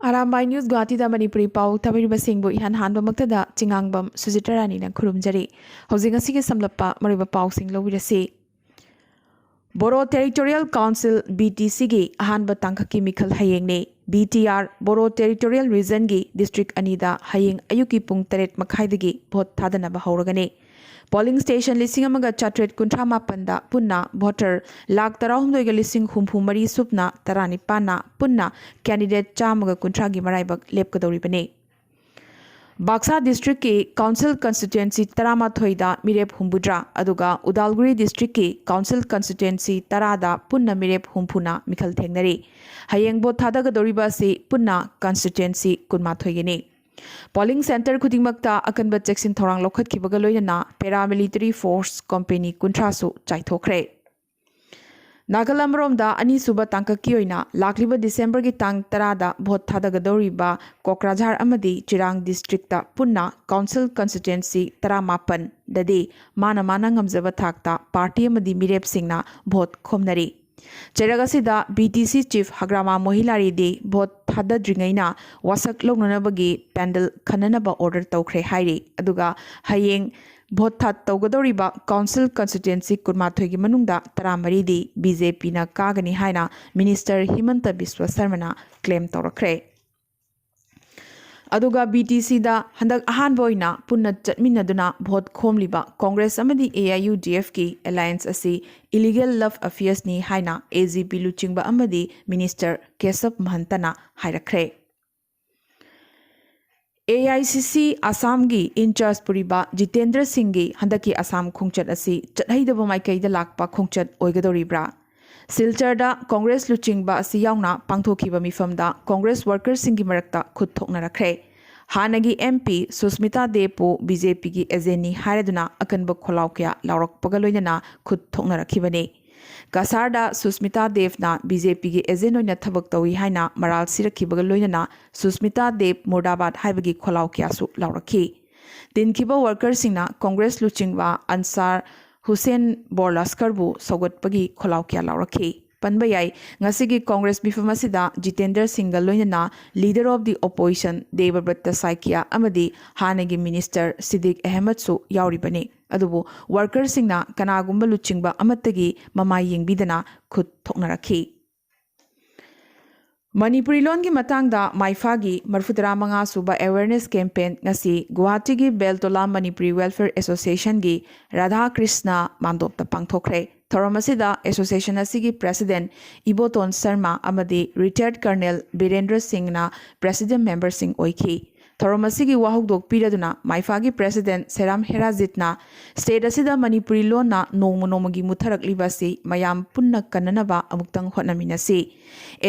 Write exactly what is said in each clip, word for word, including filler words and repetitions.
Arambai news ꯒꯨꯋꯥꯍꯥꯇꯤꯗ Manipuri ꯄꯥꯎ ꯇꯥꯕꯤꯔꯤꯕꯁꯤꯡꯕꯨ ꯏꯍꯥꯟ ꯍꯥꯟꯕꯃꯛꯇꯗ ꯆꯤꯉꯥꯡꯕꯝ ꯁꯨꯖꯤꯇ꯭ꯔꯥꯅꯤꯅ ꯈꯨꯔꯨꯝꯖꯔꯤ꯫ ꯍꯧꯖꯤꯛ ꯉꯁꯤꯒꯤ ꯁꯝꯂꯞꯄ ꯃꯔꯨꯑꯣꯏꯕ ꯄꯥꯎꯁꯤꯡ ꯂꯧꯕꯤꯔꯁꯤ꯫ ꯕꯣꯔꯣ ꯇꯦꯔꯤꯇꯣꯔꯤꯌꯦꯜ ꯀꯥꯎꯟꯁꯤꯜ, ꯕꯤ ꯇꯤ ꯁꯤꯒꯤ ꯑꯍꯥꯟꯕ ꯇꯥꯡꯀꯛꯀꯤ ꯃꯤꯈꯜ ꯍꯌꯦꯡꯅꯤ꯫ ꯕꯤ ꯇꯤ ꯑꯥꯔ ꯕꯣꯔꯣ ꯇꯦꯔꯤꯇꯣꯔꯤꯌꯦꯜ ꯔꯤꯖꯟꯒꯤ ꯗꯤꯁꯇ꯭ꯔꯤꯛ ꯑꯅꯤꯗ ꯍꯌꯦꯡ ꯑꯌꯨꯛꯀꯤ ꯄꯨꯡ ꯇꯔꯦꯠ ꯃꯈꯥꯏꯗꯒꯤ ꯚꯣꯠ ꯊꯥꯗꯅꯕ ꯍꯧꯔꯒꯅꯤ꯫ ꯄꯣꯂꯤꯡ ꯁ꯭ꯇꯦꯁꯟ ꯂꯤꯁꯤꯡ ꯑꯃꯒ ꯆꯥꯇ꯭ꯔꯦꯠ ꯀꯨꯟꯊ꯭ꯔꯥ ꯃꯥꯄꯟꯗ ꯄꯨꯟꯅ ꯚꯣꯇꯔ ꯂꯥꯈ ꯇꯔꯥꯍꯨꯝꯗꯣꯏꯒ ꯂꯤꯁꯤꯡ ꯍꯨꯝꯐꯨ ꯃꯔꯤ ꯁꯨꯞꯅ ꯇꯔꯥꯅꯤꯄꯥꯟꯅ ꯄꯨꯟꯅ ꯀꯦꯟꯗꯤꯗꯦꯠ ꯆꯥꯝꯃꯒ ꯀꯨꯟꯊ꯭ꯔꯥꯒꯤ ꯃꯔꯥꯏꯕꯛ ꯂꯦꯞꯀꯗꯧꯔꯤꯕꯅꯤ꯫ ꯕꯥꯛꯁꯥ ꯗꯤꯁꯇ꯭ꯔꯤꯛꯀꯤ ꯀꯥꯎꯟꯁꯤꯜ ꯀꯟꯁꯇꯤꯇ꯭ꯋꯦꯟꯁꯤ ꯇꯔꯥꯃꯥꯊꯣꯏꯗ ꯃꯤꯔꯦꯞ ꯍꯨꯝꯐꯨꯇꯔꯥ, ꯑꯗꯨꯒ ꯎꯗꯥꯜꯒꯨꯔꯤ ꯗꯤꯁꯇ꯭ꯔꯤꯛꯀꯤ ꯀꯥꯎꯟꯁꯤꯜ ꯀꯟꯁꯇꯤꯇ꯭ꯋꯦꯟꯁꯤ ꯇꯔꯥꯗ ꯄꯨꯟꯅ ꯃꯤꯔꯦꯞ ꯍꯨꯝꯐꯨꯅ ꯃꯤꯈꯜ ꯊꯦꯡꯅꯔꯤ꯫ ꯍꯌꯦꯡ ꯚꯣꯠ ꯊꯥꯗꯒꯗꯧꯔꯤꯕ ꯑꯁꯤ ꯄꯨꯟꯅ ꯀꯟꯁꯇꯤꯇ꯭ꯋꯦꯟꯁꯤ ꯀꯨꯟꯃꯥꯊꯣꯏꯒꯤꯅꯤ꯫ ꯄꯣꯂꯤꯡ ꯁꯦꯟꯇꯔ ꯈꯨꯗꯤꯡꯃꯛꯇ ꯑꯀꯟꯕ ꯆꯦꯛꯁꯤꯟ ꯊꯧꯔꯥꯡ ꯂꯧꯈꯠꯈꯤꯕꯒ ꯂꯣꯏꯅꯅ ꯄꯦꯔꯥꯃꯤꯂꯤꯇꯔꯤ ꯐꯣꯔꯁ ꯀꯣꯝꯄꯦꯅꯤ ꯀꯨꯟꯊ꯭ꯔꯥꯁꯨ ꯆꯥꯏꯊꯣꯛꯈ꯭ꯔꯦ꯫ ꯅꯥꯀꯜ ꯑꯃꯔꯣꯝꯗ, ꯑꯅꯤꯁꯨꯕ ꯇꯥꯡꯀꯛꯀꯤ ꯑꯣꯏꯅ ꯂꯥꯛꯂꯤꯕ ꯗꯤꯁꯦꯝꯕꯔꯒꯤ ꯇꯥꯡ ꯇꯔꯥꯗ ꯚꯣꯠ ꯊꯥꯗꯒꯗꯧꯔꯤꯕ ꯀꯣꯀ꯭ꯔꯥꯖꯥꯔ ꯑꯃꯗꯤ ꯆꯤꯔꯥꯡ ꯗꯤꯁꯇ꯭ꯔꯤꯛꯇ ꯄꯨꯟꯅ ꯀꯥꯎꯟꯁꯤꯜ ꯀꯟꯁꯇꯤꯇ꯭ꯋꯦꯟꯁꯤ ꯇꯔꯥꯃꯥꯄꯟꯗꯗꯤ ꯃꯥꯅ ꯃꯥꯅ ꯉꯝꯖꯕ ꯊꯥꯛꯇ ꯄꯥꯔꯇꯤ ꯑꯃꯗꯤ ꯃꯤꯔꯦꯞꯁꯤꯡꯅ ꯚꯣꯠ ꯈꯣꯝꯅꯔꯤ꯫ ꯆꯩꯔꯛ ꯑꯁꯤꯗ B T C chief Hagrama ꯃꯣꯍꯤꯂꯥꯔꯤꯗꯤ ꯚꯣꯠ ꯊꯥꯗꯗ꯭ꯔꯤꯉꯩꯅ ꯋꯥꯁꯛ ꯂꯧꯅꯅꯕꯒꯤ ꯄꯦꯟꯗꯜ ꯈꯟꯅꯅꯕ ꯑꯣꯔꯗꯔ ꯇꯧꯈ꯭ꯔꯦ ꯍꯥꯏꯔꯤ꯫ ꯑꯗꯨꯒ ꯍꯌꯦꯡ ꯚꯣꯠ ꯊꯥ ꯇꯧꯒꯗꯧꯔꯤꯕ ꯀꯥꯎꯟꯁꯤꯜ ꯀꯟꯁꯇꯤꯇ꯭ꯋꯦꯟꯁꯤ ꯀꯨꯟꯃꯥꯊꯣꯏꯒꯤ ꯃꯅꯨꯡꯗ ꯇꯔꯥꯃꯔꯤꯗꯤ ꯕꯤ ꯖꯦ ꯄꯤꯅ ꯀꯥꯒꯅꯤ ꯍꯥꯏꯅ ꯃꯤꯅꯤꯁꯇꯔ ꯍꯤꯃꯟꯇ ꯕꯤꯁ꯭ꯋ ꯁꯔꯃꯅ ꯀ꯭ꯂꯦꯝ ꯇꯧꯔꯛꯈ꯭ꯔꯦ꯫ ꯑꯗꯨꯒ ꯕꯤ ꯇꯤ ꯁꯤꯗ ꯍꯟꯗꯛ ꯑꯍꯥꯟꯕ ꯑꯣꯏꯅ ꯄꯨꯟꯅ ꯆꯠꯃꯤꯟꯅꯗꯨꯅ ꯚꯣꯠ ꯈꯣꯝꯂꯤꯕ ꯀꯣꯡꯒ꯭ꯔꯦꯁ ꯑꯃꯗꯤ ꯑꯦ ꯑꯥꯏ ꯌꯨ ꯗꯤ ꯑꯦꯐꯀꯤ ꯑꯦꯂꯥꯌꯟꯁ ꯑꯁꯤ ꯏꯂꯤꯒꯦꯜ ꯂꯚ ꯑꯐꯤꯌꯔꯁꯅꯤ ꯍꯥꯏꯅ ꯑꯦ ꯖꯤ ꯄꯤ ꯂꯨꯆꯤꯡꯕ ꯑꯃꯗꯤ ꯃꯤꯅꯤꯁꯇꯔ ꯀꯦꯁꯕ ꯃꯍꯟꯇꯅ ꯍꯥꯏꯔꯛꯈ꯭ꯔꯦ꯫ ꯑꯦ ꯑꯥꯏ ꯁꯤ ꯁꯤ ꯑꯁꯥꯝꯒꯤ ꯏꯟꯆꯥꯔꯖ ꯄꯨꯔꯤꯕ ꯖꯤꯇꯦꯟꯗ꯭ꯔ ꯁꯤꯡꯒꯤ ꯍꯟꯗꯛꯀꯤ ꯑꯁꯥꯝ ꯈꯣꯡꯆꯠ ꯑꯁꯤ ꯆꯠꯍꯩꯗꯕ ꯃꯥꯏꯀꯩꯗ ꯂꯥꯛꯄ ꯈꯣꯡꯆꯠ ꯑꯣꯏꯒꯗꯧꯔꯤꯕ꯭ꯔꯥ? ꯁꯤꯜꯆꯔꯗ ꯀꯣꯡꯒ꯭ꯔꯦꯁ ꯂꯨꯆꯤꯡꯕ ꯑꯁꯤ ꯌꯥꯎꯅ ꯄꯥꯡꯊꯣꯛꯈꯤꯕ ꯃꯤꯐꯝꯗ ꯀꯣꯡꯒ꯭ꯔꯦꯁ ꯋꯥꯔꯀꯔꯁꯤꯡꯒꯤ ꯃꯔꯛꯇ ꯈꯨꯠ ꯊꯣꯛꯅꯔꯛꯈ꯭ꯔꯦ꯫ ꯍꯥꯟꯅꯒꯤ ꯑꯦꯝ ꯄꯤ ꯁꯨꯁꯃꯤꯇꯥ ꯗꯦꯕꯄꯨ ꯕꯤ ꯖꯦ ꯄꯤꯒꯤ ꯑꯦꯖꯦꯟꯅꯤ ꯍꯥꯏꯔꯗꯨꯅ ꯑꯀꯟꯕ ꯈꯣꯜꯂꯥꯎ ꯀꯌꯥ ꯂꯥꯎꯔꯛꯄꯒ ꯂꯣꯏꯅꯅ ꯈꯨꯠ ꯊꯣꯛꯅꯔꯛꯈꯤꯕꯅꯤ꯫ ꯀꯁꯥꯔꯗ ꯁꯨꯁꯃꯤꯇꯥ ꯗꯦꯕꯅ ꯕꯤ ꯖꯦ ꯄꯤꯒꯤ ꯑꯦꯖꯦꯟ ꯑꯣꯏꯅ ꯊꯕꯛ ꯇꯧꯏ ꯍꯥꯏꯅ ꯃꯔꯥꯜ ꯁꯤꯔꯛꯈꯤꯕꯒ ꯂꯣꯏꯅꯅ ꯁꯨꯁꯃꯤꯇꯥ ꯗꯦꯕ ꯃꯨꯔꯗꯥꯕꯥꯗ ꯍꯥꯏꯕꯒꯤ ꯈꯣꯜꯂꯥꯎ ꯀꯌꯥꯁꯨ ꯂꯥꯎꯔꯛꯈꯤ꯫ ꯇꯤꯟꯈꯤꯕ ꯋꯥꯔꯀꯔꯁꯤꯡꯅ ꯀꯣꯡꯒ꯭ꯔꯦꯁ ꯂꯨꯆꯤꯡꯕ ꯑꯟꯁꯥꯔ ꯍꯨꯁꯦꯟ ꯕꯣꯔꯂꯁꯀꯔꯕꯨ ꯁꯧꯒꯠꯄꯒꯤ ꯈꯣꯜꯂꯥꯎ ꯀꯌꯥ ꯂꯥꯎꯔꯛꯈꯤ꯫ ꯄꯟꯕ ꯌꯥꯏ꯫ ꯉꯁꯤꯒꯤ ꯀꯣꯡꯒ꯭ꯔꯦꯁ ꯃꯤꯐꯝ ꯑꯁꯤꯗ ꯖꯤꯇꯦꯟꯗ꯭ꯔ ꯁꯤꯡꯒ ꯂꯣꯏꯅꯅ Leader of the Opposition ꯗꯦꯕꯕ꯭ꯔꯠꯇ ꯁꯥꯏꯀꯤꯌꯥ ꯑꯃꯗꯤ ꯍꯥꯟꯅꯒꯤ Minister ꯁꯤꯗꯤꯛ ꯑꯍꯃꯗꯁꯨ ꯌꯥꯎꯔꯤꯕꯅꯤ꯫ ꯑꯗꯨꯕꯨ workerꯁꯤꯡꯅ ꯀꯅꯥꯒꯨꯝꯕ ꯂꯨꯆꯤꯡꯕ ꯑꯃꯠꯇꯒꯤ ꯃꯃꯥꯏ ꯌꯦꯡꯕꯤꯗꯅ ꯈꯨꯠ ꯊꯣꯛꯅꯔꯛꯈꯤ꯫ ꯃꯅꯤꯄꯨꯔꯤ ꯂꯣꯟꯒꯤ ꯃꯇꯥꯡꯗ ꯃꯥꯏꯐꯥꯒꯤ ꯃꯔꯤꯐꯨꯇꯔꯥ ꯃꯉꯥ ꯁꯨꯕ awareness campaign ꯉꯁꯤ ꯒꯨꯋꯥꯍꯥꯇꯤꯒꯤ ꯕꯦꯜꯇꯣꯂꯥ ꯃꯅꯤꯄꯨꯔꯤ Welfare Associationꯒꯤ ꯔꯥꯙꯥ ꯀ꯭ꯔꯤꯁꯅ ꯃꯥꯟꯗꯣꯞꯇ ꯄꯥꯡꯊꯣꯛꯈ꯭ꯔꯦ꯫ ꯊꯧꯔꯝ ꯑꯁꯤꯗ association ꯑꯁꯤꯒꯤ president ꯏꯕꯣꯇꯣꯟ ꯁꯔꯃ ꯑꯃꯗꯤ retired colonel ꯕꯤꯔꯦꯟꯗ꯭ꯔ ꯁꯤꯡꯅ president memberꯁꯤꯡ ꯑꯣꯏꯈꯤ꯫ ꯊꯧꯔꯝ ꯑꯁꯤꯒꯤ ꯋꯥꯍꯧꯗꯣꯛ ꯄꯤꯔꯗꯨꯅ ꯃꯥꯏꯐꯥꯒꯤ president ꯁꯦꯔꯥꯝ ꯍꯦꯔꯥꯖꯤꯠꯅ state ꯑꯁꯤꯗ ꯃꯅꯤꯄꯨꯔꯤ ꯂꯣꯟꯅ ꯅꯣꯡꯃ ꯅꯣꯡꯃꯒꯤ ꯃꯨꯠꯊꯔꯛꯂꯤꯕ ꯑꯁꯤ ꯃꯌꯥꯝ ꯄꯨꯟꯅ ꯀꯟꯅꯅꯕ ꯑꯃꯨꯛꯇꯪ ꯍꯣꯠꯅꯃꯤꯟꯅꯁꯤ꯫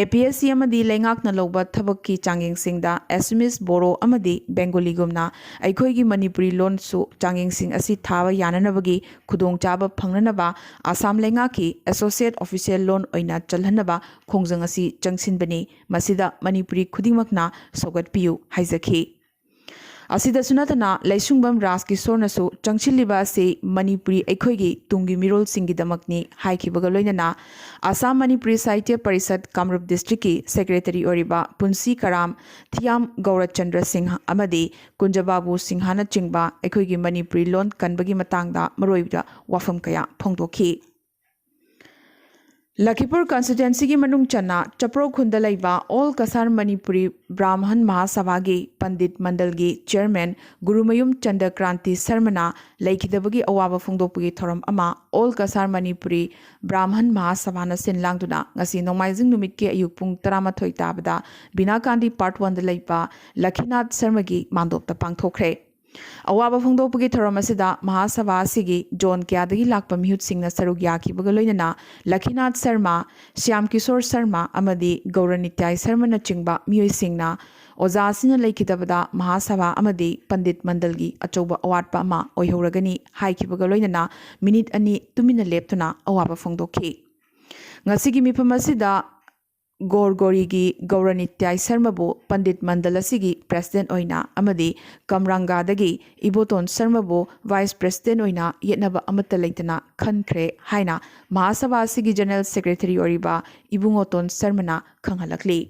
APSC ꯑꯃꯗꯤ ꯂꯩꯉꯥꯛꯅ ꯂꯧꯕ ꯊꯕꯛꯀꯤ ꯆꯥꯡꯌꯦꯡꯁꯤꯡꯗ Assamese, ꯕꯣꯔꯣ ꯑꯃꯗꯤ ꯕꯦꯡꯒꯣꯂꯤꯒꯨꯝꯅ ꯑꯩꯈꯣꯏꯒꯤ ꯃꯅꯤꯄꯨꯔꯤ ꯂꯣꯟꯁꯨ ꯆꯥꯡꯌꯦꯡꯁꯤꯡ ꯑꯁꯤ ꯊꯥꯕ ꯌꯥꯅꯅꯕꯒꯤ ꯈꯨꯗꯣꯡꯆꯥꯕ ꯐꯪꯅꯅꯕ ꯑꯁꯥꯝ ꯂꯩꯉꯥꯛꯀꯤ associate official ꯂꯣꯟ ꯑꯣꯏꯅ ꯆꯜꯍꯟꯅꯕ ꯈꯣꯡꯖꯪ ꯑꯁꯤ ꯆꯪꯁꯤꯟꯕꯅꯤ꯫ ꯃꯁꯤꯗ ꯃꯅꯤꯄꯨꯔꯤ ꯈꯨꯗꯤꯡꯃꯛꯅ ꯁꯧꯒꯠꯄꯤꯌꯨ ꯍꯥꯏꯖꯈꯤ꯫ ꯑꯁꯤꯗꯁꯨ ꯅꯠꯇꯅ ꯂꯩꯁꯨꯡꯕꯝ ꯔꯥꯖ ꯀꯤꯁꯣꯔꯅꯁꯨ ꯆꯪꯁꯤꯜꯂꯤꯕ ꯑꯁꯤ ꯃꯅꯤꯄꯨꯔꯤ ꯑꯩꯈꯣꯏꯒꯤ ꯇꯨꯡꯒꯤ ꯃꯤꯔꯣꯜꯁꯤꯡꯒꯤꯗꯃꯛꯅꯤ ꯍꯥꯏꯈꯤꯕꯒ ꯂꯣꯏꯅꯅ ꯑꯁꯥꯝ ꯃꯅꯤꯄꯨꯔꯤ ꯁꯥꯍꯤꯇ꯭ꯌ ꯄꯔꯤꯁꯠ ꯀꯥꯃꯔꯨꯞ districtꯀꯤ secretary ꯑꯣꯏꯔꯤꯕ ꯄꯨꯟꯁꯤ ꯀꯔꯥꯝ ꯊꯤꯌꯥꯝ ꯒꯧꯔꯆꯟꯗ꯭ꯔ ꯁꯤꯡꯍ ꯑꯃꯗꯤ ꯀꯨꯟꯖꯕꯥꯕꯨ ꯁꯤꯡꯍꯅꯆꯤꯡꯕ ꯑꯩꯈꯣꯏꯒꯤ ꯃꯅꯤꯄꯨꯔꯤ ꯂꯣꯟ ꯀꯟꯕꯒꯤ ꯃꯇꯥꯡꯗ ꯃꯔꯨꯑꯣꯏꯕ ꯋꯥꯐꯝ ꯀꯌꯥ ꯐꯣꯡꯗꯣꯛꯈꯤ꯫ ꯂꯈꯤꯄꯨꯔ constituencyꯒꯤ ꯃꯅꯨꯡ ꯆꯟꯅ ꯆꯄ꯭ꯔꯣ ꯈꯨꯟꯗ ꯂꯩꯕ All Kasar Manipuri Brahman Mahasabhaꯒꯤ Pandit ꯃꯟꯗꯜꯒꯤ chairman Gurumayum ꯆꯟꯗ꯭ꯔꯀ꯭ꯔꯥꯟꯇꯤ ꯁꯔꯃꯅ ꯂꯩꯈꯤꯗꯕꯒꯤ ꯑꯋꯥꯕ ꯐꯣꯡꯗꯣꯛꯄꯒꯤ ꯊꯧꯔꯝ ꯑꯃ All Kasar Manipuri Brahman Mahasabhaꯅ ꯁꯤꯟ ꯂꯥꯡꯗꯨꯅ ꯉꯁꯤ ꯅꯣꯡꯃꯥꯏꯖꯤꯡ ꯅꯨꯃꯤꯠꯀꯤ ꯑꯌꯨꯛ ꯄꯨꯡ ꯇꯔꯥꯃꯥꯊꯣꯏ ꯇꯥꯕꯗ ꯕꯤꯅꯥꯀꯥꯟꯗꯤ Part Oneꯗ ꯂꯩꯕ ꯂꯈꯤꯅꯥꯊ ꯁꯔꯃꯒꯤ ꯃꯥꯟꯗꯣꯞꯇ ꯄꯥꯡꯊꯣꯛꯈ꯭ꯔꯦ꯫ ꯑꯋꯥꯕ ꯐꯣꯡꯗꯣꯛꯄꯒꯤ ꯊꯧꯔꯝ ꯑꯁꯤꯗ ꯃꯍꯥꯁꯚꯥ ꯑꯁꯤꯒꯤ zone ꯀꯌꯥꯗꯒꯤ ꯂꯥꯛꯄ ꯃꯤꯍꯨꯠꯁꯤꯡꯅ ꯁꯔꯨꯛ ꯌꯥꯈꯤꯕꯒ ꯂꯣꯏꯅꯅ ꯂꯈꯤꯅꯥꯊ ꯁꯔꯃ, ꯁ꯭ꯌꯥꯝ ꯀꯤꯁꯣꯔ ꯁꯔꯃ ꯑꯃꯗꯤ ꯒꯧꯔꯅꯤꯇ꯭ꯌꯥꯏ ꯁꯔꯃꯅꯆꯤꯡꯕ ꯃꯤꯑꯣꯏꯁꯤꯡꯅ ꯑꯣꯖꯥ ꯑꯁꯤꯅ ꯂꯩꯈꯤꯗꯕꯗ ꯃꯍꯥꯁꯚꯥ ꯑꯃꯗꯤ ꯄꯟꯗꯤꯠ ꯃꯟꯗꯜꯒꯤ ꯑꯆꯧꯕ ꯑꯋꯥꯠꯄ ꯑꯃ ꯑꯣꯏꯍꯧꯔꯒꯅꯤ ꯍꯥꯏꯈꯤꯕꯒ ꯂꯣꯏꯅꯅ ꯃꯤꯅꯤꯠ ꯑꯅꯤ ꯇꯨꯃꯤꯟꯅ ꯂꯦꯞꯇꯨꯅ ꯑꯋꯥꯕ ꯐꯣꯡꯗꯣꯛꯈꯤ꯫ ꯉꯁꯤꯒꯤ ꯃꯤꯐꯝ ꯑꯁꯤꯗ ꯒꯣꯔꯒꯣꯔꯤꯒꯤ ꯒꯧꯔꯅꯤꯇ꯭ꯌꯥꯏ ꯁꯔꯃꯕꯨ ꯄꯟꯗꯤꯠ ꯃꯟꯗꯜ ꯑꯁꯤꯒꯤ ꯄ꯭ꯔꯦꯁꯤꯗꯦꯟ ꯑꯣꯏꯅ ꯑꯃꯗꯤ ꯀꯝꯔꯥꯡꯒꯥꯗꯒꯤ ꯏꯕꯣꯇꯣꯟ ꯁꯔꯃꯕꯨ ꯚꯥꯏꯁ ꯄ꯭ꯔꯦꯁꯤꯗꯦꯟ ꯑꯣꯏꯅ ꯌꯦꯠꯅꯕ ꯑꯃꯠꯇ ꯂꯩꯇꯅ ꯈꯟꯈ꯭ꯔꯦ ꯍꯥꯏꯅ ꯃꯍꯥꯁꯚꯥ ꯑꯁꯤꯒꯤ ꯖꯦꯅꯔꯦꯜ ꯁꯦꯀ꯭ꯔꯦꯇꯔꯤ ꯑꯣꯏꯔꯤꯕ ꯏꯕꯨꯡꯉꯣꯇꯣꯟ ꯁꯔꯃꯅ ꯈꯪꯍꯜꯂꯛꯂꯤ꯫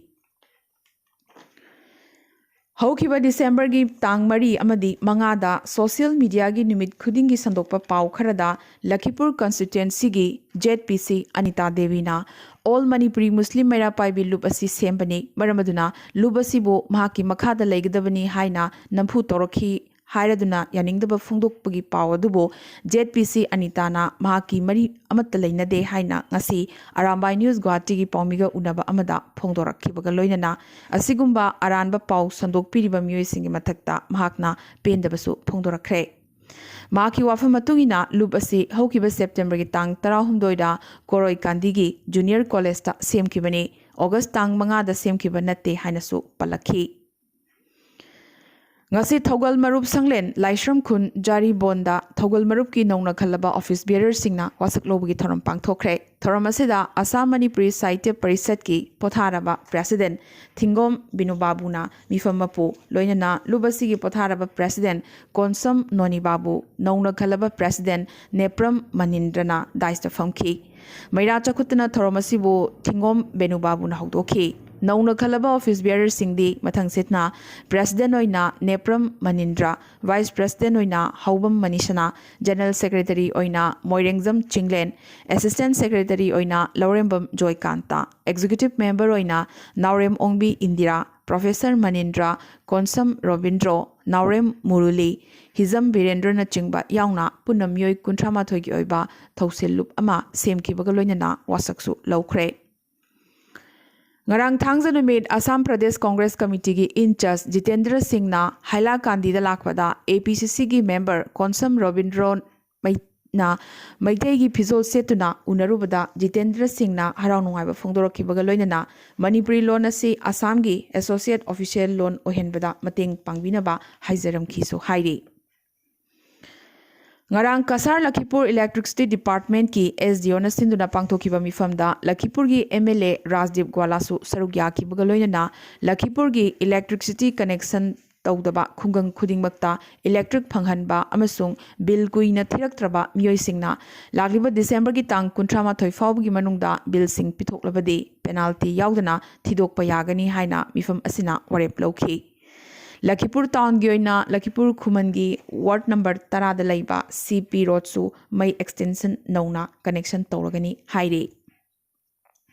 ꯍꯧꯈꯤꯕ ꯗꯤꯁꯦꯝꯕꯔꯒꯤ ꯇꯥꯡ ꯃꯔꯤ ꯑꯃꯗꯤ ꯃꯉꯥꯗ ꯁꯣꯁꯤꯌꯦꯜ ꯃꯤꯗꯤꯌꯥꯒꯤ ꯅꯨꯃꯤꯠ ꯈꯨꯗꯤꯡꯒꯤ ꯁꯟꯗꯣꯛꯄ ꯄꯥꯎ ꯈꯔꯗ ꯂꯈꯤꯄꯨꯔ ꯀꯟꯁꯇꯤꯇ꯭ꯋꯦꯟꯁꯤꯒꯤ ꯖꯦꯠ ꯄꯤ ꯁꯤ ꯑꯅꯤꯇꯥ ꯗꯦꯕꯤꯅ ꯑꯣꯜ ꯃꯅꯤꯄꯨꯔꯤ ꯃꯨꯁꯂꯤꯝ ꯃꯩꯔꯥ ꯄꯥꯏꯕꯤ ꯂꯨꯞ ꯑꯁꯤ ꯁꯦꯝꯕꯅꯤ, ꯃꯔꯝ ꯑꯗꯨꯅ ꯂꯨꯞ ꯑꯁꯤꯕꯨ ꯃꯍꯥꯛꯀꯤ ꯃꯈꯥꯗ ꯂꯩꯒꯗꯕꯅꯤ ꯍꯥꯏꯅ ꯅꯝꯐꯨ ꯇꯧꯔꯛꯈꯤ ꯍꯥꯏꯔꯗꯨꯅ ꯌꯥꯅꯤꯡꯗꯕ ꯐꯣꯡꯗꯣꯛꯄꯒꯤ ꯄꯥꯎ ꯑꯗꯨꯕꯨ ꯖꯦꯠ ꯄꯤ ꯁꯤ ꯑꯅꯤꯇꯥꯅ ꯃꯍꯥꯛꯀꯤ ꯃꯔꯤ ꯑꯃꯠꯇ ꯂꯩꯅꯗꯦ ꯍꯥꯏꯅ ꯉꯁꯤ ꯑꯔꯥꯝꯕꯥꯏ ꯅ꯭ꯌꯨꯁ ꯒꯨꯋꯥꯍꯥꯇꯤꯒꯤ ꯄꯥꯎꯃꯤꯒ ꯎꯅꯕ ꯑꯃꯗ ꯐꯣꯡꯗꯣꯔꯛꯈꯤꯕꯒ ꯂꯣꯏꯅꯅ ꯑꯁꯤꯒꯨꯝꯕ ꯑꯔꯥꯟꯕ ꯄꯥꯎ ꯁꯟꯗꯣꯛꯄꯤꯔꯤꯕ ꯃꯤꯑꯣꯏꯁꯤꯡꯒꯤ ꯃꯊꯛꯇ ꯃꯍꯥꯛꯅ ꯄꯦꯟꯗꯕꯁꯨ ꯐꯣꯡꯗꯣꯔꯛꯈ꯭ꯔꯦ꯫ ꯃꯍꯥꯛꯀꯤ ꯋꯥꯐꯝ ꯃꯇꯨꯡ ꯏꯟꯅ ꯂꯨꯞ ꯑꯁꯤ ꯍꯧꯈꯤꯕ ꯁꯦꯞꯇꯦꯝꯕꯔꯒꯤ ꯇꯥꯡ ꯇꯔꯥꯍꯨꯝꯗꯣꯏꯗ ꯀꯣꯔꯣꯏ ꯀꯥꯟꯗꯤꯒꯤ ꯖꯨꯅꯤꯌꯔ ꯀꯣꯂꯦꯖꯇ ꯁꯦꯝꯈꯤꯕꯅꯤ, ꯑꯣꯒꯁ ꯇꯥꯡ ꯃꯉꯥꯗ ꯁꯦꯝꯈꯤꯕ ꯅꯠꯇꯦ ꯍꯥꯏꯅꯁꯨ ꯄꯜꯂꯛꯈꯤ꯫ ꯉꯁꯤ ꯊꯧꯒꯜ ꯃꯔꯨꯞ ꯁꯪꯂꯦꯟ ꯂꯥꯏꯁ꯭ꯔꯝ ꯈꯨꯟ ꯖꯥꯔꯤꯕꯣꯟꯗ ꯊꯧꯒꯜ ꯃꯔꯨꯞꯀꯤ ꯅꯧꯅ ꯈꯜꯂꯕ ꯑꯣꯐꯤꯁ ꯕꯤꯌꯔꯔꯁꯤꯡꯅ ꯋꯥꯁꯛ ꯂꯧꯕꯒꯤ ꯊꯧꯔꯝ ꯄꯥꯡꯊꯣꯛꯈ꯭ꯔꯦ꯫ ꯊꯧꯔꯝ ꯑꯁꯤꯗ ꯑꯁꯥꯝ ꯃꯅꯤꯄꯨꯔꯤ ꯁꯥꯍꯤꯇ꯭ꯌ ꯄꯔꯤꯁꯠꯀꯤ ꯄꯣꯊꯥꯔꯕ ꯄ꯭ꯔꯦꯁꯤꯗꯦꯟ ꯊꯤꯡꯒꯣꯝ ꯕꯤꯅꯨꯕꯥꯕꯨꯅ ꯃꯤꯐꯝ ꯃꯄꯨ, ꯂꯣꯏꯅꯅ ꯂꯨꯞ ꯑꯁꯤꯒꯤ ꯄꯣꯊꯥꯔꯕ ꯄ꯭ꯔꯦꯁꯤꯗꯦꯟ ꯀꯣꯟꯁꯝ ꯅꯣꯅꯤꯕꯥꯕꯨ, ꯅꯧꯅ ꯈꯜꯂꯕ ꯄ꯭ꯔꯦꯁꯤꯗꯦꯟ ꯅꯦꯄ꯭ꯔꯝ ꯃꯅꯤꯟꯗ꯭ꯔꯅ ꯗꯥꯏꯁꯇ ꯐꯝꯈꯤ꯫ ꯃꯩꯔꯥ ꯆꯈꯨꯠꯇꯅ ꯊꯧꯔꯝ ꯑꯁꯤꯕꯨ ꯊꯤꯡꯒꯣꯝ ꯕꯦꯅꯨꯕꯥꯕꯨꯅ ꯍꯧꯗꯣꯛꯈꯤ꯫ ꯅꯧꯅ ꯈꯜꯂꯕ ꯑꯣꯐꯤꯁ ꯕꯤꯌꯔꯔꯁꯤꯡꯗꯤ ꯃꯊꯪ ꯁꯤꯠꯅ ꯄ꯭ꯔꯦꯁꯤꯗꯦꯟ ꯑꯣꯏꯅ ꯅꯦꯄ꯭ꯔꯝ ꯃꯅꯤꯟꯗ꯭ꯔ, ꯚꯥꯏꯁ ꯄ꯭ꯔꯦꯁꯤꯗꯦꯟ ꯑꯣꯏꯅ ꯍꯧꯕꯝ ꯃꯅꯤꯁꯅꯥ, ꯖꯦꯅꯔꯦꯜ ꯁꯦꯀ꯭ꯔꯦꯇꯔꯤ ꯑꯣꯏꯅ ꯃꯣꯏꯔꯦꯡꯖꯝ ꯆꯤꯡꯂꯦꯟ, ꯑꯦꯁꯤꯁꯇꯦꯟ ꯁꯦꯀ꯭ꯔꯦꯇꯔꯤ ꯑꯣꯏꯅ ꯂꯧꯔꯦꯝꯕꯝ ꯖꯣꯏꯀꯥꯟꯇ, ꯑꯦꯛꯖꯤꯀ꯭ꯌꯨꯇꯤꯚ ꯃꯦꯝꯕꯔ ꯑꯣꯏꯅ ꯅꯥꯎꯔꯦꯝ ꯑꯣꯡꯕꯤ ꯏꯟꯗꯤꯔꯥ, ꯄ꯭ꯔꯣꯐꯦꯁꯔ ꯃꯅꯤꯟꯗ꯭ꯔ, ꯀꯣꯟꯁꯝ ꯔꯣꯕꯤꯟꯗ꯭ꯔꯣ, ꯅꯥꯎꯔꯦꯝ ꯃꯨꯔꯨꯂꯤ, ꯍꯤꯖꯝ ꯕꯤꯔꯦꯟꯗ꯭ꯔꯅꯆꯤꯡꯕ ꯌꯥꯎꯅ ꯄꯨꯟꯅ ꯃꯤꯑꯣꯏ ꯀꯨꯟꯊ꯭ꯔꯥ ꯃꯥꯊꯣꯏꯒꯤ ꯑꯣꯏꯕ ꯊꯧꯁꯤꯜ ꯂꯨꯞ ꯑꯃ ꯁꯦꯝꯈꯤꯕꯒ ꯂꯣꯏꯅꯅ ꯋꯥꯁꯛꯁꯨ ꯂꯧꯈ꯭ꯔꯦ꯫ ꯉꯔꯥꯡ ꯊꯥꯡꯖ ꯅꯨꯃꯤꯠ ꯑꯁꯥꯝ ꯄ꯭ꯔꯗꯦꯁ ꯀꯣꯡꯒ꯭ꯔꯦꯁ ꯀꯃꯤꯇꯤꯒꯤ ꯏꯟꯆꯥꯔꯖ ꯖꯤꯇꯦꯟꯗ꯭ꯔ ꯁꯤꯡꯅ ꯍꯥꯏꯂꯥꯀꯥꯟꯗꯤꯗ ꯂꯥꯛꯄꯗ ꯑꯦ ꯄꯤ ꯁꯤ ꯁꯤꯒꯤ ꯃꯦꯝꯕꯔ ꯀꯣꯟꯁꯝ ꯔꯣꯕꯤꯟꯗ꯭ꯔꯣ ꯃꯩ-, ꯅ ꯃꯩꯇꯩꯒꯤ ꯐꯤꯖꯣꯜ ꯁꯦꯠꯇꯨꯅ ꯎꯅꯔꯨꯕꯗ ꯖꯤꯇꯦꯟꯗ꯭ꯔ ꯁꯤꯡꯅ ꯍꯔꯥꯎ ꯅꯨꯡꯉꯥꯏꯕ ꯐꯣꯡꯗꯣꯔꯛꯈꯤꯕꯒ ꯂꯣꯏꯅꯅ ꯃꯅꯤꯄꯨꯔꯤ ꯂꯣꯟ ꯑꯁꯤ ꯑꯁꯥꯝꯒꯤ ꯑꯦꯁꯣꯁꯤꯌꯦꯠ ꯑꯣꯐꯤꯁꯤꯌꯦꯜ ꯂꯣꯟ ꯑꯣꯏꯍꯟꯕꯗ ꯃꯇꯦꯡ ꯄꯥꯡꯕꯤꯅꯕ ꯍꯥꯏꯖꯔꯝꯈꯤꯁꯨ ꯍꯥꯏꯔꯤ꯫ ꯉꯔꯥꯡ ꯀꯁꯥꯔ ꯂꯈꯤꯄꯨꯔ Electricity Department ꯀꯤ S D O ꯅ ꯁꯤꯟꯗꯨꯅ ꯄꯥꯡꯊꯣꯛꯈꯤꯕ ꯃꯤꯐꯝꯗ ꯂꯈꯤꯄꯨꯔꯒꯤ M L A ꯔꯥꯖꯗꯤꯞ ꯒ꯭ꯋꯥꯂꯥꯁꯨ ꯁꯔꯨꯛ ꯌꯥꯈꯤꯕꯒ ꯂꯣꯏꯅꯅ ꯂꯈꯤꯄꯨꯔꯒꯤ electricity connection ꯇꯧꯗꯕ ꯈꯨꯡꯒꯪ ꯈꯨꯗꯤꯡꯃꯛꯇ electric ꯐꯪꯍꯟꯕ ꯑꯃꯁꯨꯡ ꯕꯤꯜ ꯀꯨꯏꯅ ꯊꯤꯔꯛꯇ꯭ꯔꯕ ꯃꯤꯑꯣꯏꯁꯤꯡꯅ ꯂꯥꯛꯂꯤꯕ ꯗꯤꯁꯦꯝꯕꯔꯒꯤ ꯇꯥꯡ ꯀꯨꯟꯊ꯭ꯔꯥ ꯃꯥꯊꯣꯏ ꯐꯥꯎꯕꯒꯤ ꯃꯅꯨꯡꯗ ꯕꯤꯜꯁꯤꯡ ꯄꯤꯊꯣꯛꯂꯕꯗꯤ penalty ꯌꯥꯎꯗꯅ ꯊꯤꯗꯣꯛꯄ ꯌꯥꯒꯅꯤ ꯍꯥꯏꯅ ꯃꯤꯐꯝ ꯑꯁꯤꯅ ꯋꯥꯔꯦꯞ ꯂꯧꯈꯤ꯫ ꯂꯈꯤꯄꯨꯔ ꯇꯥꯎꯟꯒꯤ ꯑꯣꯏꯅ ꯂꯈꯤꯄꯨꯔ ꯈꯨꯃꯟꯒꯤ ward number ꯇꯔꯥꯗ ꯂꯩꯕ C P ꯔꯣꯗꯁꯨ ꯃꯩ extension ꯅꯧꯅ connection ꯇꯧꯔꯒꯅꯤ ꯍꯥꯏꯔꯤ꯫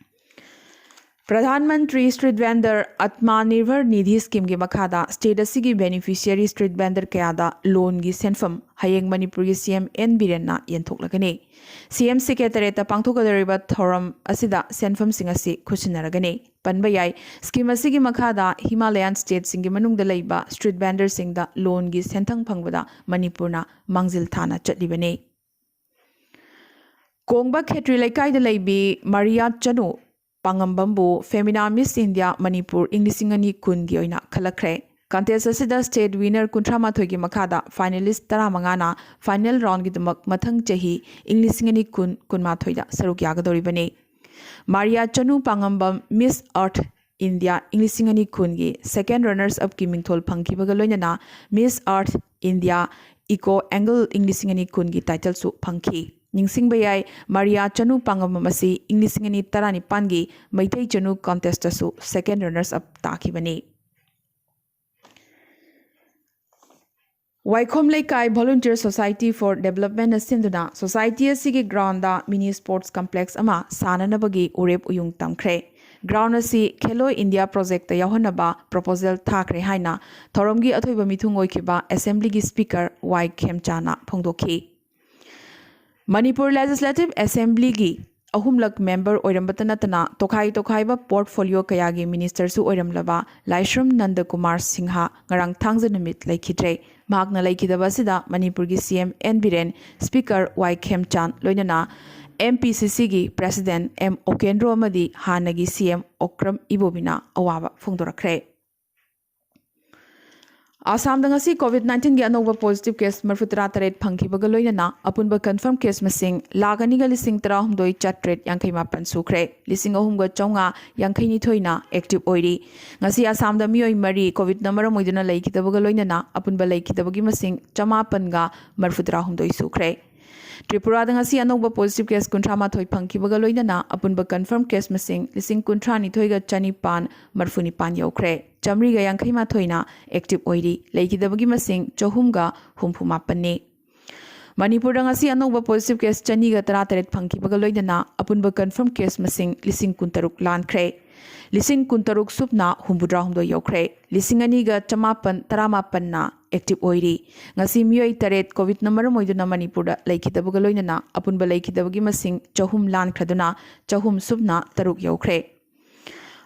ꯄ꯭ꯔꯙꯥꯟ ꯃꯟꯇ꯭ꯔꯤ ꯁ꯭ꯇ꯭ꯔꯤꯠ ꯚꯦꯟꯗꯔ ꯑꯠꯃꯥ ꯅꯤꯔꯚꯔ ꯅꯤꯙꯤ ꯁ꯭ꯀꯤꯝꯒꯤ ꯃꯈꯥꯗ ꯁ꯭ꯇꯦꯠ ꯑꯁꯤꯒꯤ ꯕꯦꯅꯤꯐꯤꯁꯤꯌꯔꯤ ꯁ꯭ꯇ꯭ꯔꯤꯠ ꯚꯦꯟꯗꯔ ꯀꯌꯥꯗ ꯂꯣꯟꯒꯤ ꯁꯦꯟꯐꯝ ꯍꯌꯦꯡ ꯃꯅꯤꯄꯨꯔꯒꯤ C M N ꯕꯤꯔꯦꯟꯅ ꯌꯦꯟꯊꯣꯛꯂꯒꯅꯤ꯫ C M ꯁꯦꯀ꯭ꯔꯦꯇꯔꯤꯌꯦꯠꯇ ꯄꯥꯡꯊꯣꯛꯀꯗꯧꯔꯤꯕ ꯊꯧꯔꯝ ꯑꯁꯤꯗ ꯁꯦꯟꯐꯝꯁꯤꯡ ꯑꯁꯤ ꯈꯨꯠꯁꯤꯟꯅꯔꯒꯅꯤ꯫ ꯄꯟꯕ ꯌꯥꯏ, ꯁ꯭ꯀꯤꯝ ꯑꯁꯤꯒꯤ ꯃꯈꯥꯗ ꯍꯤꯃꯥꯂꯌꯥꯟ ꯁ꯭ꯇꯦꯠꯁꯤꯡꯒꯤ ꯃꯅꯨꯡꯗ ꯂꯩꯕ ꯁ꯭ꯇ꯭ꯔꯤꯠ ꯚꯦꯟꯗꯔꯁꯤꯡꯗ ꯂꯣꯟꯒꯤ ꯁꯦꯟꯊꯪ ꯐꯪꯕꯗ ꯃꯅꯤꯄꯨꯔꯅ ꯃꯥꯡꯖꯤꯜ ꯊꯥꯅ ꯆꯠꯂꯤꯕꯅꯤ꯫ ꯀꯣꯡꯕ ꯈꯦꯇ꯭ꯔꯤ ꯂꯩꯀꯥꯏꯗ ꯂꯩꯕꯤ ꯃꯥꯔꯤꯌꯥ ꯆꯅꯨ ꯄꯥꯉꯝꯕꯝꯕꯨ ꯐꯦꯃꯤꯅꯥ ꯃꯤꯁ ꯏꯟꯗꯤꯌꯥ ꯃꯅꯤꯄꯨꯔ ꯏꯪ ꯂꯤꯁꯤꯡ ꯑꯅꯤ ꯀꯨꯟꯒꯤ ꯑꯣꯏꯅ ꯈꯜꯂꯛꯈ꯭ꯔꯦ꯫ Contest ꯑꯁꯤꯗ ꯁ꯭ꯇꯦꯠ ꯋꯤꯅꯔ ꯀꯨꯟꯊ꯭ꯔꯥ ꯃꯥꯊꯣꯏꯒꯤ ꯃꯈꯥꯗ ꯐꯥꯏꯅꯦꯂꯤꯁ ꯇꯔꯥ ꯃꯉꯥꯅ ꯐꯥꯏꯅꯦꯜ ꯔꯥꯎꯟꯒꯤꯗꯃꯛ ꯃꯊꯪ ꯆꯍꯤ ꯏꯪ ꯂꯤꯁꯤꯡ ꯑꯅꯤ ꯀꯨꯟ ꯀꯨꯟꯃꯥꯊꯣꯏꯗ ꯁꯔꯨꯛ ꯌꯥꯒꯗꯧꯔꯤꯕꯅꯤ꯫ ꯃꯥꯔꯤꯌꯥ ꯆꯅꯨ ꯄꯥꯉꯝꯕꯝ ꯃꯤꯁ ꯑꯔꯊ ꯏꯟꯗꯤꯌꯥ ꯏꯪ ꯂꯤꯁꯤꯡ ꯑꯅꯤ ꯀꯨꯟꯒꯤ ꯁꯦꯀꯦꯟ ꯔꯅꯔꯁ ꯑꯞꯀꯤ ꯃꯤꯡꯊꯣꯜ ꯐꯪꯈꯤꯕꯒ ꯂꯣꯏꯅꯅ ꯃꯤꯁ ꯑꯔꯊ ꯏꯟꯗꯤꯌꯥ ꯏꯀꯣ ꯑꯦꯡꯒꯜ ꯏꯪ ꯂꯤꯁꯤꯡ ꯑꯅꯤ ꯀꯨꯟꯒꯤ ꯇꯥꯏꯇꯜꯁꯨ ꯐꯪꯈꯤ꯫ ꯅꯤꯡꯁꯤꯡꯕ ꯌꯥꯏ, ꯃꯥꯔꯤꯌꯥ ꯆꯅꯨ ꯄꯥꯉꯝꯕꯝ ꯑꯁꯤ ꯏꯪ ꯂꯤꯁꯤꯡ ꯑꯅꯤ ꯇꯔꯥꯅꯤꯄꯥꯟꯒꯤ ꯃꯩꯇꯩ ꯆꯅꯨ ꯀꯣꯟꯇꯦꯁꯇꯁꯨ ꯁꯦꯀꯦꯟ ꯔꯅꯔꯁ ꯑꯞ ꯇꯥꯈꯤꯕꯅꯤ꯫ ꯋꯥꯏꯈꯣꯝ ꯂꯩꯀꯥꯏ Volunteer Society for Development ꯅ ꯁꯤꯟꯗꯨꯅ ꯁꯣꯁꯥꯏꯇꯤ ꯑꯁꯤꯒꯤ ꯒ꯭ꯔꯥꯎꯟꯗ ꯃꯤꯅꯤ ꯁ꯭ꯄꯣꯔꯠꯁ ꯀꯝꯄ꯭ꯂꯦꯛꯁ ꯑꯃ ꯁꯥꯅꯅꯕꯒꯤ ꯎꯔꯦꯞ ꯎꯌꯨꯡ ꯇꯝꯈ꯭ꯔꯦ꯫ ꯒ꯭ꯔꯥꯎꯟ ꯑꯁꯤ ꯈꯦꯂꯣ ꯏꯟꯗꯤꯌꯥ ꯄ꯭ꯔꯣꯖꯦꯛꯇ ꯌꯥꯎꯍꯟꯅꯕ ꯄ꯭ꯔꯣꯄꯣꯖꯦꯜ ꯊꯥꯈ꯭ꯔꯦ ꯍꯥꯏꯅ ꯊꯧꯔꯝꯒꯤ ꯑꯊꯣꯏꯕ ꯃꯤꯊꯨꯡ ꯑꯣꯏꯈꯤꯕ ꯑꯦꯁꯦꯝꯕ꯭ꯂꯤꯒꯤ ꯁ꯭ꯄꯤꯀꯔ ꯋꯥꯏ ꯈꯦꯝꯆꯥꯅ ꯐꯣꯡꯗꯣꯛꯈꯤ꯫ ꯃꯅꯤꯄꯨꯔ ꯂꯦꯖꯤꯁꯂꯦꯇꯤꯚ ꯑꯦꯁꯦꯝꯕ꯭ꯂꯤꯒꯤ ꯑꯍꯨꯝꯂꯛ ꯃꯦꯝꯕꯔ ꯑꯣꯏꯔꯝꯕꯇ ꯅꯠꯇꯅ ꯇꯣꯈꯥꯏ ꯇꯣꯈꯥꯏꯕ ꯄꯣꯔꯠꯐꯣꯂꯤꯑꯣ ꯀꯌꯥꯒꯤ ꯃꯤꯅꯤꯁꯇꯔꯁꯨ ꯑꯣꯏꯔꯝꯂꯕ ꯂꯥꯏꯁ꯭ꯔꯝ ꯅꯟꯗꯀꯨꯃꯥꯔ ꯁꯤꯡꯍ ꯉꯔꯥꯡ ꯊꯥꯡꯖ ꯅꯨꯃꯤꯠ ꯂꯩꯈꯤꯗ꯭ꯔꯦ꯫ ꯃꯍꯥꯛꯅ ꯂꯩꯈꯤꯗꯕ ꯑꯁꯤꯗ ꯃꯅꯤꯄꯨꯔꯒꯤ C M N Biren, speaker Y Khemchand, ꯂꯣꯏꯅꯅ M P C C ꯒꯤ ꯄ꯭ꯔꯦꯁꯤꯗꯦꯟꯠ M ꯑꯣꯀꯦꯟꯗ꯭ꯔꯣ ꯑꯃꯗꯤ ꯍꯥꯟꯅꯒꯤ C M ꯑꯣꯀ꯭ꯔꯝ ꯏꯕꯣꯕꯤꯅ ꯑꯋꯥꯕ ꯐꯣꯡꯗꯣꯔꯛꯈ꯭ꯔꯦ꯫ ꯑꯁꯥꯝꯗ ꯉꯁꯤ COVID nineteen ꯒꯤ ꯑꯅꯧꯕ positive case ꯃꯔꯤꯐꯨ ꯇꯔꯥ ꯇꯔꯦꯠ ꯐꯪꯈꯤꯕꯒ ꯂꯣꯏꯅꯅ ꯑꯄꯨꯟꯕ confirm case ꯃꯁꯤꯡ ꯂꯥꯈ ꯑꯅꯤꯒ ꯂꯤꯁꯤꯡ ꯇꯔꯥꯍꯨꯝꯗꯣꯏ ꯆꯥꯇ꯭ꯔꯦꯠ ꯌꯥꯡꯈꯩ ꯃꯥꯄꯟ ꯁꯨꯈ꯭ꯔꯦ꯫ ꯂꯤꯁꯤꯡ ꯑꯍꯨꯝꯒ ꯆꯥꯝꯃꯉꯥ ꯌꯥꯡꯈꯩ ꯅꯤꯊꯣꯏꯅ active ꯑꯣꯏꯔꯤ꯫ ꯉꯁꯤ ꯑꯁꯥꯝꯗ ꯃꯤꯑꯣꯏ ꯃꯔꯤ COVID ꯅ ꯃꯔꯝ ꯑꯣꯏꯗꯨꯅ ꯂꯩꯈꯤꯗꯕꯒ ꯂꯣꯏꯅꯅ ꯑꯄꯨꯟꯕ ꯂꯩꯈꯤꯗꯕꯒꯤ ꯃꯁꯤꯡ ꯆꯃꯥꯄꯟꯒ ꯃꯔꯤꯐꯨ ꯇꯔꯥꯍꯨꯝꯗꯣꯏ ꯁꯨꯈ꯭ꯔꯦ꯫ ꯇ꯭ꯔꯤꯄꯨꯔꯥꯗ ꯉꯁꯤ ꯑꯅꯧꯕ positive case ꯀꯨꯟꯊ꯭ꯔꯥ ꯃꯥꯊꯣꯏ ꯐꯪꯈꯤꯕꯒ ꯂꯣꯏꯅꯅ ꯑꯄꯨꯟꯕ confirm case ꯃꯁꯤꯡ ꯂꯤꯁꯤꯡ ꯀꯨꯟꯊ꯭ꯔꯥ ꯅꯤꯊꯣꯏꯒ ꯆꯅꯤꯄꯥꯟ ꯃꯔꯤꯐꯨ ꯅꯤꯄꯥꯟ ꯌꯧꯈ꯭ꯔꯦ꯫ ꯆꯥꯃꯔꯤꯒ ꯌꯥꯡꯈꯩ ꯃꯥꯊꯣꯏꯅ active ꯑꯣꯏꯔꯤ꯫ ꯂꯩꯈꯤꯗꯕꯒꯤ ꯃꯁꯤꯡ ꯆꯍꯨꯝꯒ ꯍꯨꯝꯐꯨ ꯃꯥꯄꯟꯅꯤ꯫ ꯃꯅꯤꯄꯨꯔꯗ ꯉꯁꯤ ꯑꯅꯧꯕ positive case ꯆꯅꯤꯒ ꯇꯔꯥ ꯇꯔꯦꯠ ꯐꯪꯈꯤꯕꯒ ꯂꯣꯏꯅꯅ ꯑꯄꯨꯟꯕ confirm case ꯃꯁꯤꯡ ꯂꯤꯁꯤꯡ ꯀꯨꯟ ꯇꯔꯨꯛ ꯂꯥꯟꯈ꯭ꯔꯦ꯫ ꯂꯤꯁꯤꯡ ꯀꯨꯟ ꯇꯔꯨꯛ ꯁꯨꯞꯅ ꯍꯨꯝꯐꯨꯇꯔꯥ ꯍꯨꯝꯗꯣꯏ ꯌꯧꯈ꯭ꯔꯦ꯫ ꯂꯤꯁꯤꯡ ꯑꯅꯤꯒ ꯆꯃꯥꯄꯟ ꯇꯔꯥꯃꯥꯄꯟꯅ active ꯑꯣꯏꯔꯤ꯫ ꯉꯁꯤ ꯃꯤꯑꯣꯏ ꯇꯔꯦꯠ COVID ꯅ ꯃꯔꯝ ꯑꯣꯏꯗꯨꯅ ꯃꯅꯤꯄꯨꯔꯗ ꯂꯩꯈꯤꯗꯕꯒ ꯂꯣꯏꯅꯅ ꯑꯄꯨꯟꯕ ꯂꯩꯈꯤꯗꯕꯒꯤ ꯃꯁꯤꯡ ꯆꯍꯨꯝ ꯂꯥꯟꯈ꯭ꯔꯗꯨꯅ ꯆꯍꯨꯝ ꯁꯨꯞꯅ ꯇꯔꯨꯛ ꯌꯧꯈ꯭ꯔꯦ꯫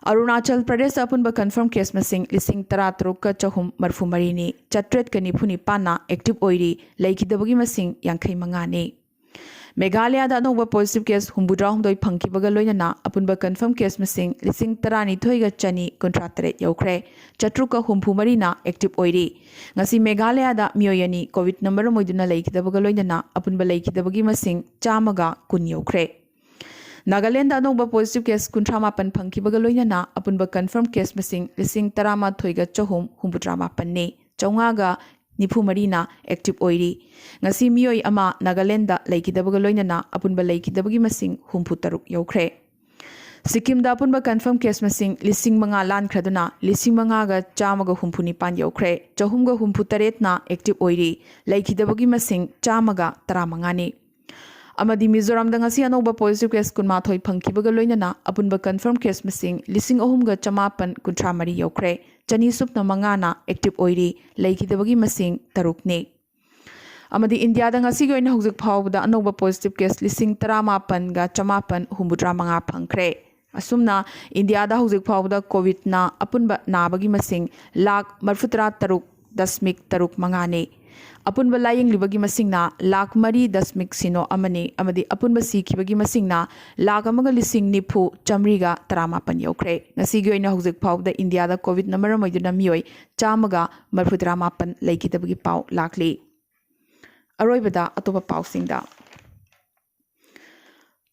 ꯑꯔꯨꯅꯥꯆꯜ ꯄ꯭ꯔꯗꯦꯁꯇ ꯑꯄꯨꯟꯕ confirm case ꯃꯁꯤꯡ ꯂꯤꯁꯤꯡ ꯇꯔꯥ ꯇꯔꯨꯛꯀ ꯆꯍꯨꯝ ꯃꯔꯤꯐꯨ ꯃꯔꯤꯅꯤ꯫ ꯆꯥꯇ꯭ꯔꯦꯠꯀ ꯅꯤꯐꯨ ꯅꯤꯄꯥꯟꯅ active ꯑꯣꯏꯔꯤ꯫ ꯂꯩꯈꯤꯗꯕꯒꯤ ꯃꯁꯤꯡ ꯌꯥꯡꯈꯩ ꯃꯉꯥꯅꯤ꯫ ꯃꯦꯘꯥꯂꯌꯥꯗ ꯑꯅꯧꯕ positive case ꯍꯨꯝꯐꯨꯇꯔꯥ ꯍꯨꯝꯗꯣꯏ ꯐꯪꯈꯤꯕꯒ ꯂꯣꯏꯅꯅ ꯑꯄꯨꯟꯕ confirm case ꯃꯁꯤꯡ ꯂꯤꯁꯤꯡ ꯇꯔꯥꯅꯤꯊꯣꯏꯒ ꯆꯅꯤ ꯀꯨꯟꯊ꯭ꯔꯥ ꯇꯔꯦꯠ ꯌꯧꯈ꯭ꯔꯦ꯫ ꯆꯥꯇ꯭ꯔꯨꯛꯀ ꯍꯨꯝꯐꯨ ꯃꯔꯤꯅ active ꯑꯣꯏꯔꯤ꯫ ꯉꯁꯤ ꯃꯦꯘꯥꯂꯌꯥꯗ ꯃꯤꯑꯣꯏ ꯑꯅꯤ COVID ꯅ ꯃꯔꯝ ꯑꯣꯏꯗꯨꯅ ꯂꯩꯈꯤꯗꯕꯒ ꯂꯣꯏꯅꯅ ꯑꯄꯨꯟꯕ ꯂꯩꯈꯤꯗꯕꯒꯤ ꯃꯁꯤꯡ ꯆꯥꯝꯃꯒ ꯀꯨꯟ ꯌꯧꯈ꯭ꯔꯦ꯫ ꯅꯥꯒꯥꯂꯦꯟꯗ ꯑꯅꯧꯕ positive case ꯀꯨꯟꯊ꯭ꯔꯥ ꯃꯥꯄꯟ ꯐꯪꯈꯤꯕꯒ ꯂꯣꯏꯅꯅ ꯑꯄꯨꯟꯕ confirm case ꯃꯁꯤꯡ ꯂꯤꯁꯤꯡ ꯇꯔꯥꯃꯥꯊꯣꯏꯒ ꯆꯍꯨꯝ ꯍꯨꯝꯐꯨꯇꯔꯥ ꯃꯥꯄꯟꯅꯤ꯫ ꯆꯥꯝꯃꯉꯥꯒ ꯅꯤꯐꯨ ꯃꯔꯤꯅ active ꯑꯣꯏꯔꯤ꯫ ꯉꯁꯤ ꯃꯤꯑꯣꯏ ꯑꯃ ꯅꯥꯒꯥꯂꯦꯟꯗ ꯂꯩꯈꯤꯗꯕꯒ ꯂꯣꯏꯅꯅ ꯑꯄꯨꯟꯕ ꯂꯩꯈꯤꯗꯕꯒꯤ ꯃꯁꯤꯡ ꯍꯨꯝꯐꯨ ꯇꯔꯨꯛ ꯌꯧꯈ꯭ꯔꯦ꯫ ꯁꯤꯛꯀꯤꯝꯗ ꯑꯄꯨꯟꯕ confirm case ꯃꯁꯤꯡ ꯂꯤꯁꯤꯡ ꯃꯉꯥ ꯂꯥꯟꯈ꯭ꯔꯗꯨꯅ ꯂꯤꯁꯤꯡ ꯃꯉꯥꯒ ꯆꯥꯝꯃꯒ ꯍꯨꯝꯐꯨ ꯅꯤꯄꯥꯟ ꯌꯧꯈ꯭ꯔꯦ꯫ ꯆꯍꯨꯝꯒ ꯍꯨꯝꯐꯨ ꯇꯔꯦꯠꯅ active ꯑꯣꯏꯔꯤ꯫ ꯂꯩꯈꯤꯗꯕꯒꯤ ꯃꯁꯤꯡ ꯆꯥꯝꯃꯒ ꯇꯔꯥ ꯃꯉꯥꯅꯤ꯫ ꯑꯃꯗꯤ ꯃꯤꯖꯣꯔꯥꯝꯗ ꯉꯁꯤ ꯑꯅꯧꯕ positive case ꯀꯨꯟꯃꯥꯊꯣꯏ ꯐꯪꯈꯤꯕꯒ ꯂꯣꯏꯅꯅ ꯑꯄꯨꯟꯕ confirm case ꯃꯁꯤꯡ ꯂꯤꯁꯤꯡ ꯑꯍꯨꯝꯒ ꯆꯃꯥꯄꯟ ꯀꯨꯟꯊ꯭ꯔꯥ ꯃꯔꯤ ꯌꯧꯈ꯭ꯔꯦ꯫ ꯆꯅꯤ ꯁꯨꯞꯅ ꯃꯉꯥꯅ active ꯑꯣꯏꯔꯤ꯫ ꯂꯩꯈꯤꯗꯕꯒꯤ ꯃꯁꯤꯡ ꯇꯔꯨꯛꯅꯤ꯫ ꯑꯃꯗꯤ ꯏꯟꯗꯤꯌꯥꯗ ꯉꯁꯤꯒꯤ ꯑꯣꯏꯅ ꯍꯧꯖꯤꯛ ꯐꯥꯎꯕꯗ ꯑꯅꯧꯕ positive case ꯂꯤꯁꯤꯡ ꯇꯔꯥꯃꯥꯄꯟꯒ ꯆꯃꯥꯄꯟ ꯍꯨꯝꯐꯨꯇꯔꯥ ꯃꯉꯥ ꯐꯪꯈ꯭ꯔꯦ꯫ ꯑꯁꯨꯝꯅ ꯏꯟꯗꯤꯌꯥꯗ ꯍꯧꯖꯤꯛ ꯐꯥꯎꯕꯗ COVID ꯅ ꯑꯄꯨꯟꯕ ꯅꯥꯕꯒꯤ ꯃꯁꯤꯡ ꯂꯥꯈ ꯃꯔꯤꯐꯨꯇꯔꯥ ꯇꯔꯨꯛ ꯗꯁꯃꯤꯛ ꯇꯔꯨꯛ ꯃꯉꯥꯅꯤ꯫ ꯑꯄꯨꯟꯕ ꯂꯥꯌꯦꯡꯂꯤꯕꯒꯤ ꯃꯁꯤꯡꯅ ꯂꯥꯈ ꯃꯔꯤ ꯗꯁꯃꯤꯛ ꯁꯤꯅꯣ ꯑꯃꯅꯤ ꯑꯃꯗꯤ ꯑꯄꯨꯟꯕ ꯁꯤꯈꯤꯕꯒꯤ ꯃꯁꯤꯡꯅ ꯂꯥꯈ ꯑꯃꯒ ꯂꯤꯁꯤꯡ ꯅꯤꯐꯨ ꯆꯥꯃꯔꯤꯒ ꯇꯔꯥꯃꯥꯄꯟ ꯌꯧꯈ꯭ꯔꯦ꯫ ꯉꯁꯤꯒꯤ ꯑꯣꯏꯅ ꯍꯧꯖꯤꯛ ꯐꯥꯎꯕꯗ ꯏꯟꯗꯤꯌꯥꯗ ꯀꯣꯚꯤꯗꯅ ꯃꯔꯝ ꯑꯣꯏꯗꯨꯅ ꯃꯤꯑꯣꯏ ꯆꯥꯝꯃꯒ ꯃꯔꯤꯐꯨꯇꯔꯥ ꯃꯥꯄꯟ ꯂꯩꯈꯤꯗꯕꯒꯤ ꯄꯥꯎ ꯂꯥꯛꯂꯤ꯫ ꯑꯔꯣꯏꯕꯗ ꯑꯇꯣꯞꯄ ꯄꯥꯎꯁꯤꯡꯗ,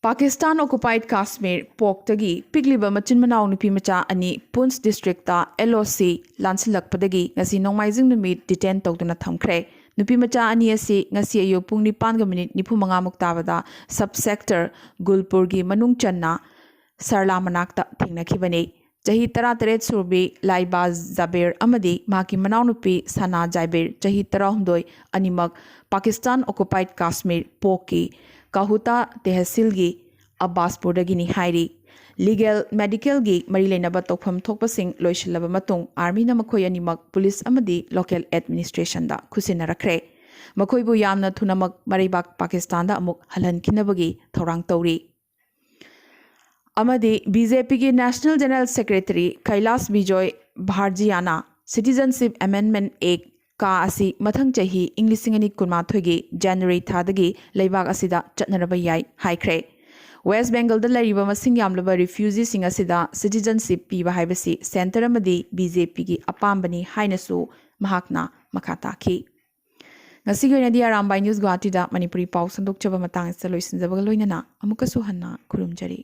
ꯄꯥꯀꯤꯁꯇꯥꯟ ꯑꯣꯀꯨꯄꯥꯏꯗ ꯀꯥꯁꯃꯤꯔ ꯄꯣꯛꯇꯒꯤ ꯄꯤꯛꯂꯤꯕ ꯃꯆꯤꯟ ꯃꯅꯥꯎ ꯅꯨꯄꯤ ꯃꯆꯥ ꯑꯅꯤ ꯄꯨꯟꯁ ꯗꯤꯁꯇ꯭ꯔꯤꯛꯇ ꯑꯦꯜ ꯑꯣ ꯁꯤ ꯂꯥꯟꯁꯤꯜꯂꯛꯄꯗꯒꯤ ꯉꯁꯤ ꯅꯣꯡꯃꯥꯏꯖꯤꯡ ꯅꯨꯃꯤꯠ ꯗꯤꯇꯦꯟ ꯇꯧꯗꯨꯅ ꯊꯝꯈ꯭ꯔꯦ꯫ ꯅꯨꯄꯤ ꯃꯆꯥ ꯑꯅꯤ ꯑꯁꯤ ꯉꯁꯤ ꯑꯌꯨꯛ ꯄꯨꯡ ꯅꯤꯄꯥꯟꯒ ꯃꯤꯅꯤꯠ ꯅꯤꯐꯨ ꯃꯉꯥꯃꯨꯛ ꯇꯥꯕꯗ ꯁꯕ ꯁꯦꯛꯇꯔ ꯒꯨꯜꯄꯨꯔꯒꯤ ꯃꯅꯨꯡ ꯆꯟꯅ ꯁꯥꯔꯂꯥ ꯃꯅꯥꯛꯇ ꯊꯦꯡꯅꯈꯤꯕꯅꯤ꯫ ꯆꯍꯤ ꯇꯔꯥꯇꯔꯦꯠ ꯁꯨꯔꯕꯤ ꯂꯥꯏꯕꯥ ꯖꯥꯕꯤꯔ ꯑꯃꯗꯤ ꯃꯍꯥꯛꯀꯤ ꯃꯅꯥꯎꯅꯨꯄꯤ ꯁꯅꯥ ꯖꯥꯕꯤꯔ, ꯆꯍꯤ ꯇꯔꯥꯍꯨꯝꯗꯣꯏ, ꯑꯅꯤꯃꯛ ꯄꯥꯀꯤꯁꯇꯥꯟ ꯑꯣꯀꯨꯄꯥꯏꯗ ꯀꯥꯁꯃꯤꯔ ꯄꯣꯛꯀꯤ ꯀꯥꯍꯨꯇꯥ ꯇꯦꯍꯁꯤꯜꯒꯤ ꯑꯕꯥꯁꯄꯨꯔꯗꯒꯤꯅꯤ ꯍꯥꯏꯔꯤ꯫ ꯂꯤꯒꯦꯜ, ꯃꯦꯗꯤꯀꯦꯜꯒꯤ ꯃꯔꯤ ꯂꯩꯅꯕ ꯇꯧꯐꯝ ꯊꯣꯛꯄꯁꯤꯡ ꯂꯣꯏꯁꯤꯜꯂꯕ ꯃꯇꯨꯡ, ꯑꯥꯔꯃꯤꯅ ꯃꯈꯣꯏ ꯑꯅꯤꯃꯛ ꯄꯨꯂꯤꯁ ꯑꯃꯗꯤ ꯂꯣꯀꯦꯜ ꯑꯦꯗꯃꯤꯅꯤꯁꯇ꯭ꯔꯦꯁꯟꯗ ꯈꯨꯠꯁꯤꯟꯅꯔꯛꯈ꯭ꯔꯦ꯫ ꯃꯈꯣꯏꯕꯨ ꯌꯥꯝꯅ ꯊꯨꯅꯃꯛ ꯃꯔꯩꯕꯥꯛ ꯄꯥꯀꯤꯁꯇꯥꯟꯗ ꯑꯃꯨꯛ ꯍꯜꯍꯟꯈꯤꯅꯕꯒꯤ ꯊꯧꯔꯥꯡ ꯇꯧꯔꯤ꯫ ꯑꯃꯗꯤ ꯕꯤ ꯖꯦ ꯄꯤꯒꯤ national general secretary Kailash Vijay ꯚꯥꯔꯖꯤꯌꯥꯅ Citizenship Amendment Act ꯀꯥ ꯑꯁꯤ ꯃꯊꯪ ꯆꯍꯤ ꯏꯪ ꯂꯤꯁꯤꯡ ꯑꯅꯤ ꯀꯨꯟꯃꯥꯊꯣꯏꯒꯤ ꯖꯅꯋꯥꯔꯤ ꯊꯥꯗꯒꯤ ꯂꯩꯕꯥꯛ ꯑꯁꯤꯗ ꯆꯠꯅꯔꯕ ꯌꯥꯏ ꯍꯥꯏꯈ꯭ꯔꯦ꯫ ꯋꯦꯁ ꯕꯦꯡꯒꯜꯗ ꯂꯩꯔꯤꯕ ꯃꯁꯤꯡ ꯌꯥꯝꯂꯕ ꯔꯤꯐ꯭ꯌꯨꯖꯤꯁꯤꯡ ꯑꯁꯤꯗ ꯁꯤꯇꯤꯖꯟꯁꯤꯞ ꯄꯤꯕ ꯍꯥꯏꯕꯁꯤ ꯁꯦꯟꯇꯔ ꯑꯃꯗꯤ ꯕꯤ ꯖꯦ ꯄꯤꯒꯤ ꯑꯄꯥꯝꯕꯅꯤ ꯍꯥꯏꯅꯁꯨ ꯃꯍꯥꯛꯅ ꯃꯈꯥ ꯇꯥꯈꯤ꯫ ꯉꯁꯤꯒꯤ ꯑꯣꯏꯅꯗꯤ ꯑꯔꯥꯝꯕꯥꯏ ꯅ꯭ꯌꯨꯁ ꯒꯨꯋꯥꯍꯥꯇꯤꯗ ꯃꯅꯤꯄꯨꯔꯤ ꯄꯥꯎ ꯁꯟꯗꯣꯛꯆꯕ ꯃꯇꯥꯡ ꯑꯁꯤꯗ ꯂꯣꯏꯁꯤꯟꯖꯕꯒ ꯂꯣꯏꯅꯅ ꯑꯃꯨꯛꯀꯁꯨ ꯍꯟꯅ ꯈꯨꯔꯨꯝꯖꯔꯤ꯫